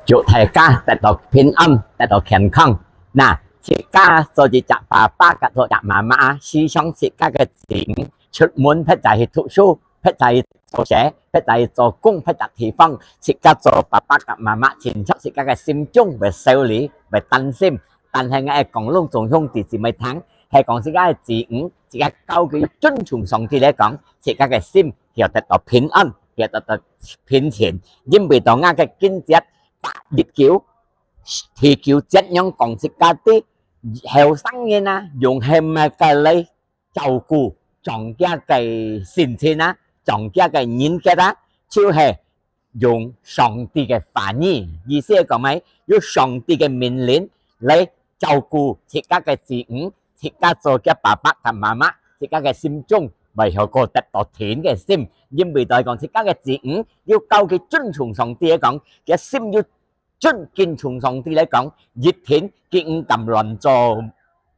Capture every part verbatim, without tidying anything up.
祝大家得到平安，得到健康。那，自家做一隻爸爸，佮做一隻媽媽，時常自家个子女出門，或者去讀書，或者去做事，或者去做工，或者地方，自家做爸爸佮媽媽，親像自家个心中會愁慮，會擔心。但係𠊎講攏總兄弟姊妹聽，係講自家个子女，自家教佢尊重上帝來講，自家个心曉得到平安，曉得到平靜。因為到𠊎个經節八一九，第九節樣講自家知，後生人啊，用係麼个來照顧，掌佢个心情啊，掌佢个人格啊，就係用上帝个話語，意思係講咩？用上帝个命令來照顧自家个子女，自家做个爸爸佮媽媽，自家个心中會曉過得到定个心，因為到講自家个子女要教佢尊重上帝，講佢心要 尊敬重上帝來講，一定佢毋敢亂做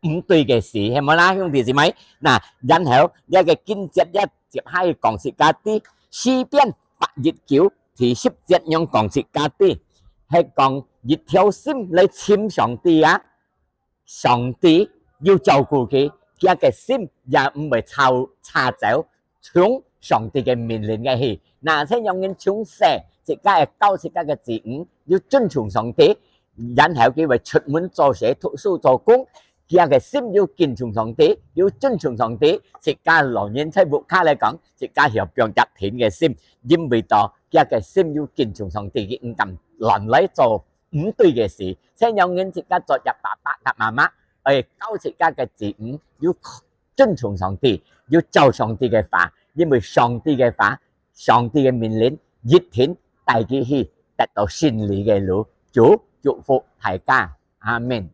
毋對个事，係無啦，兄弟姊妹？那，然後這个經節一接下去講自家知，詩篇八一九第十節樣講自家知，係講一條心來尋上帝啊， 上帝有照顧佢，佢个心也毋會差，差走，從上帝个命令个去。那，像樣人從細，自家个教自家个子女，要尊重上帝，然後佢會出門做事、讀書、做工，佢个心要敬重上帝，要尊重上帝，自家老人在屋下來講，自家曉放隻定个心，因為到佢个心要敬重上帝，佢毋敢亂來做 毋對个事。像樣人自家做隻爸爸佮媽媽，愛教自家个子女，要尊重上帝，要照上帝个話，因為上帝个話，上帝个命令，一定帶佢去得到勝利个路。主祝福大家，阿門。